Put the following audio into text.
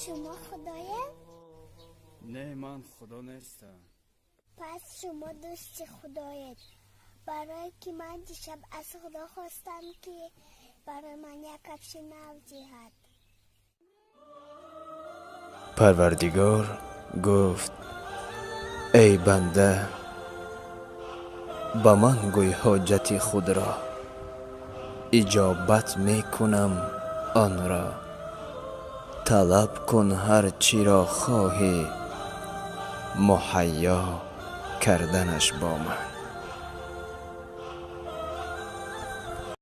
Шумо худоед? Не, ман худо нестам. Пас шумо дӯсти худоед, барое ки ман дишаб аз худо хостам, ки барои ман як кафши нав диҳад. Парвардигор гуфт: эй банда, ба ман гӯй ҳоҷати худро, иҷобат мекунам онро. Талаб кун ҳар чиро хоҳӣ, муҳайё карданаш бо ман.